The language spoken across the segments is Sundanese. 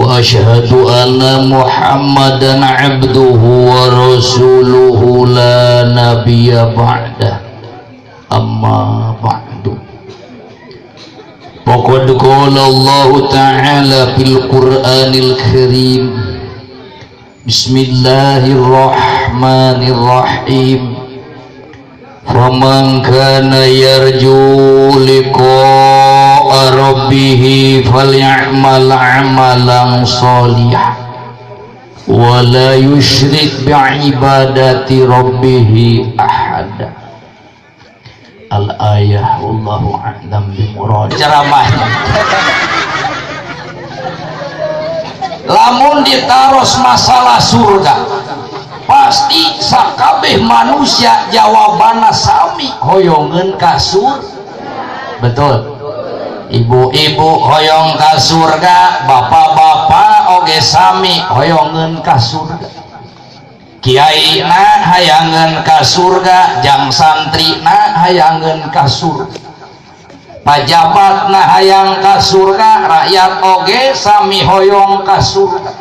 وأشهد أن محمدا عبده ورسوله لا نبي بعده أما بعد وقد قال الله تعالى في القرآن الكريم بسم الله الرحمن الرحيم فمن كان يرجو لقاء ربه فليعمل عملا صالحا ولا يشرك بعبادة ربه أحدا. الآية. والله أعلم بمراد ceramahnya. Lamun ditaros masalah surga, pasti sakabeh manusia jawabanna sami, hoyongeun ka surga. Betul? Ibu-ibu hoyong ka surga, bapak-bapak oge sami hoyongeun ka surga, kiai na hayangeun ka surga, jang santri na hayangeun ka surga, pajabat na hayang ka surga, rakyat oge sami hoyong ka surga,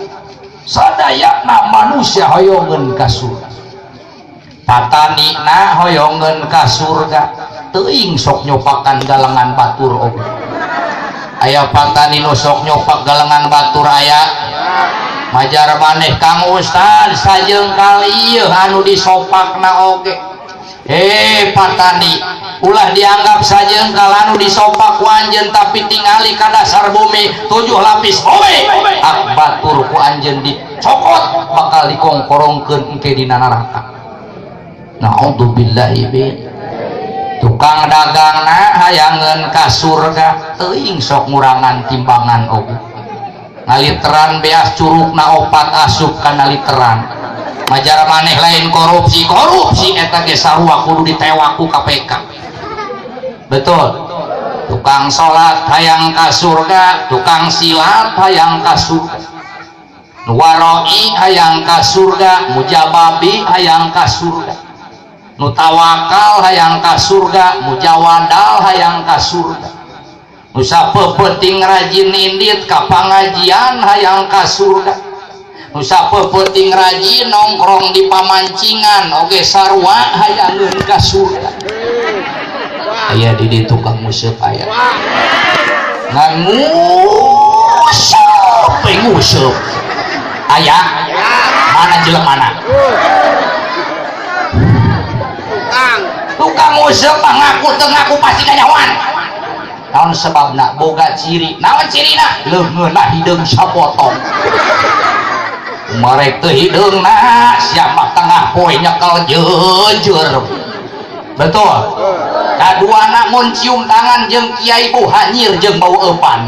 sadayana manusia hoyongeun ka surga, patani na hoyongeun ka surga. Teuing sok nyopakan galengan batur oge. Aya patani nu sok nyopak galengan batur? Aya. Majar maneh, "Kang Ustad, sajengkal ieu anu disopakna oge." Eh, patani, ulah dianggap sajengkal anu disopak ku anjeun, tapi tingali ka dasar bumi, tujuh lapis bumi, hak batur ku anjeun dicokot, bakal dikongkorongkeun engke dina neraka. Naudzubillahi min. Tukang dagangna hayangeun ka surga. Teuing sok ngurangan timbangan oge, ngaliteran beas curugna opat asup kana literan. Majar maneh, "Lain korupsi." Korupsi eta ge sarua, kudu ditewak ku KPK. Betul? Tukang salat hayang ka surga, tukang silat hayang ka surga, nu waroi hayang ka surga, mujababi hayang ka surga, nu tawakal hayang ka surga, mujawadal hayang ka surga, nu sapeupeting rajin indit ka pangajian hayang ka surga, nu sapeupeting rajin nongkrong di pamancingan oge sarua hayangeun ka surga. Aya di dieu tukang nguseup? Aya nguseup we nguseup? Aya? Mana jelemana? Tukang. Tukang nguseup mah ngaku teu ngaku pasti kanyahoan. Naon sebabna? Boga ciri. Naon cirina? Leungeunna hideung sapotong. Marek teu hideungna siapa tengah poe nyekel jeujeur. Betul? Kaduana, mun cium tangan jeung kiai, bu hanyir jeung bau eupan.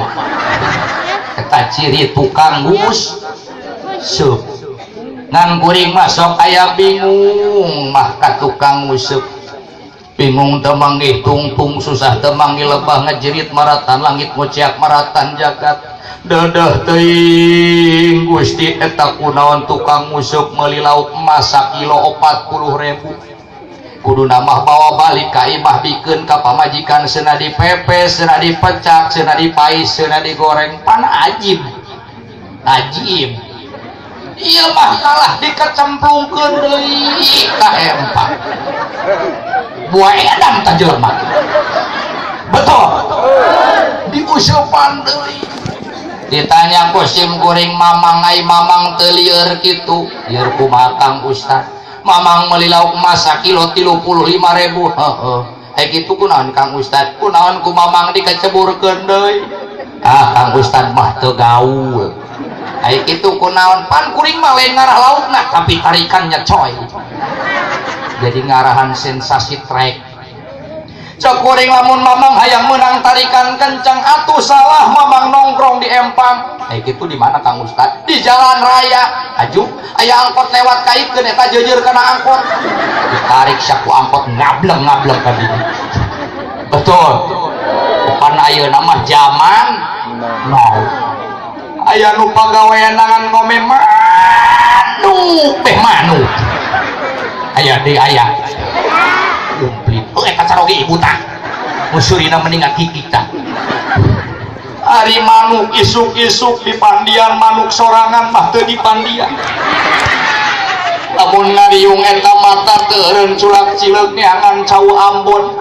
Eta ciri tukang nguseup. Ngan kuring mah sok aya bingung mah ka tukang nguseup. Bingung teu manggih tungtung, susah teu manggih lebah, ngejerit maratan langit, ngoceak maratan jagat. Dedeh teuing Gusti, eta kunaon tukang nguseup meuli lauk emas sakilo 40.000? Kudu mah bawa balik ka imah, bikeun ka pamajikan, cenah dipepes, cenah dipecak, cenah dipais, cenah digoreng. Pan ajib ajib. Ieu mah kalah dikecemplungkeun deui ka empang. Buah edan tah jelema. Betul? Diuseupan deui. Ditanya ku sim kuring, "Mamang, ai Mamang teu lieur kitu?" "Lieur kumaha, Kang Ustad?" "Mamang meuli lauk emas sakilo 35.000." "Heeh." "Ai kitu kunaon, Kang Ustad? Kunaon ku Mamang dikeceburkeun deui?" "Ah, Kang Ustad mah teu gaul." "Ai kitu kunaon? Pan kuring mah lain ngarah laukna, tapi tarikannya coy, jadi ngarahan sensasi trek." Cek kuring, "Lamun Mamang hayang menang tarikan kencang, atuh salah Mamang nongkrong di empang." "Eh, gitu di mana, Kang Ustad?" "Di jalan raya. Aju aya angkot lewat, kaitkeun eta jeujeur kana angkot, ditarik saku angkot, ngableng ngableng ka dieu." Betul? Pan ayeuna mah zaman now, aya nu pagawean ngan ngome manuk, beh manuk. Aya deui? Aya kumplit. Oh, eta caroge ibu tah musurina mending ngakikik tah. Ari manuk isuk-isuk dipandian, manuk sorangan mah teu dipandian. Lamun ngariung eta mata teureun culak cileuk neangan cau Ambon.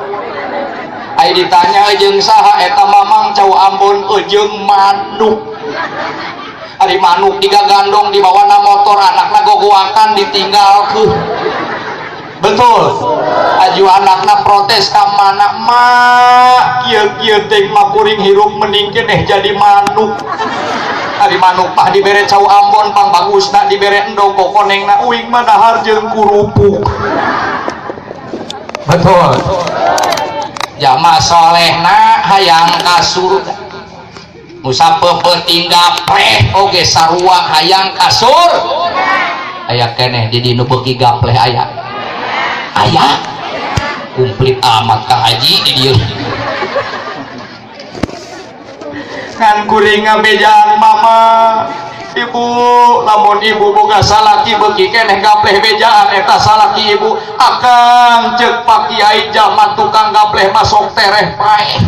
Ai ditanya jeung saha eta mamang cau Ambon? Jeung manuk. Ari manuk digagandong dibawa na motor, anakna gogoakan ditinggalkeun. Betul? Aju anakna protes ka mana, "Mak, kieu kieu teh mah kuring hirup mending keneh jadi manuk. Ari manuk mah dibere cau Ambon pang bagusna, dibere endog kokonengna, uing mah dahar jeung kurupuk." Betul? Jama solehna hayang ka surga, musa peupeting gapleh oge sarua hayang ka surga. Aya keneh di nu beuki gapleh? Aya? Aya? Komplit amat Kang Haji di dieu. Ngan kuring ngabejaan mama ibu, lamun ibu boga salaki beuki keneh gapleh, bejaan eta salaki ibu, "Akang, ceuk Pak Kiai jalma tukang gapleh masuk tereh paeh."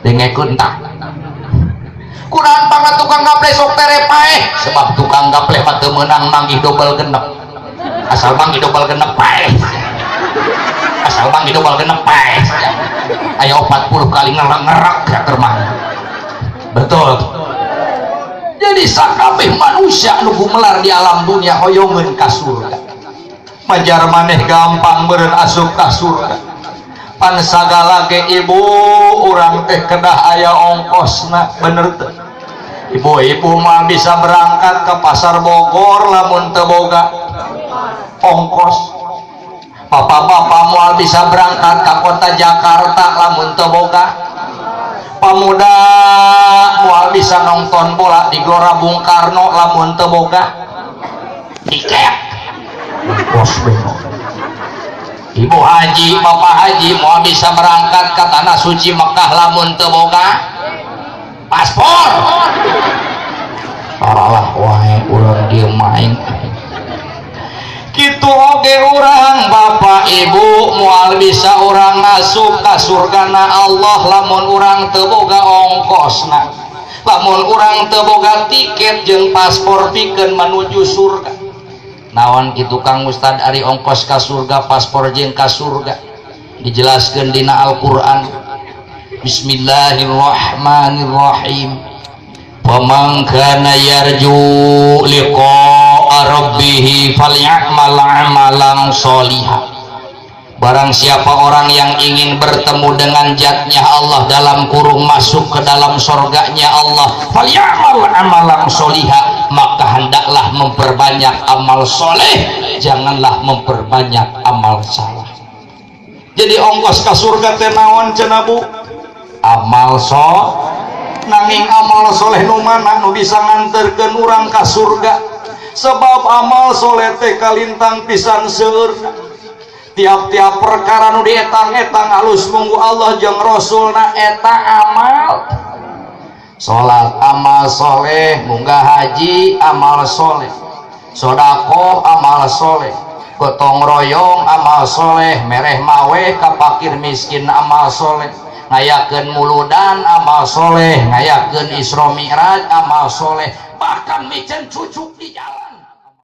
Dengekeun tah, kunaon pangna tukang gapleh sok tereh paeh? Sebab tukang gapleh mah teu meunang manggih dobel genep. Asal manggih dobel genep, paeh. Asal manggih dobel genep, paeh. Aya 40 kali ngerak-ngerak ya keur mah. Betul? Jadi sakabeh manusia anu gumelar di alam dunia hoyongeun ka surga. Majar maneh gampang meureun asup ka surga? Pan sagala ge, ibu, urang teh kedah aya ongkosna, bener teu? Ibu-ibu mah bisa berangkat ke pasar Bogor lamun teu boga ongkos. Bapak-bapak moal bisa berangkat ke kota Jakarta lamun teu boga. Pemuda moal bisa nonton bola di Gelora Bung Karno lamun teu boga tiket. Ongkos beno. Ibu haji, bapak haji moal bisa berangkat ke tanah suci Mekah lamun teu boga paspor. Paralah wae urang dieu main kitu oge. Urang, bapak ibu, moal bisa urang ngasup ka surgana Allah lamun urang teu boga ongkosna, lamun urang teu boga tiket jeung paspor pikeun menuju surga. Naon kitu, Kang Ustad, ari ongkos ka surga, paspor jeung ka surga? Dijelaskeun dina Al-Qur'an. Bismillahirrahmanirrahim. Faman kana yarju liqa'a rabbih falyamal amalan sholiha. Barang siapa orang yang ingin bertemu dengan zatnya Allah, dalam kurung masuk ke dalam surganya Allah, falyamal amalan sholiha, maka hendaklah memperbanyak amal soleh, janganlah memperbanyak amal salah. Jadi ongkos ke surga teh naon cenah, Bu? Amal so. Nanging amal soleh nu mana nu bisa nganterkeun urang ka surga? Sebab amal soleh teh kalintang pisan seueurna. Tiap-tiap perkara nu dietang-etang alus munggu Allah jeung Rasulna, eta amal. Salat amal soleh, munggah haji amal soleh, sodakoh amal soleh, gotong royong amal soleh, mereh maweh ka pakir miskin amal soleh, ngayakeun muludan amal soleh, ngayakeun Isra Mi'raj amal soleh, bahkan miceun cucuk di jalan.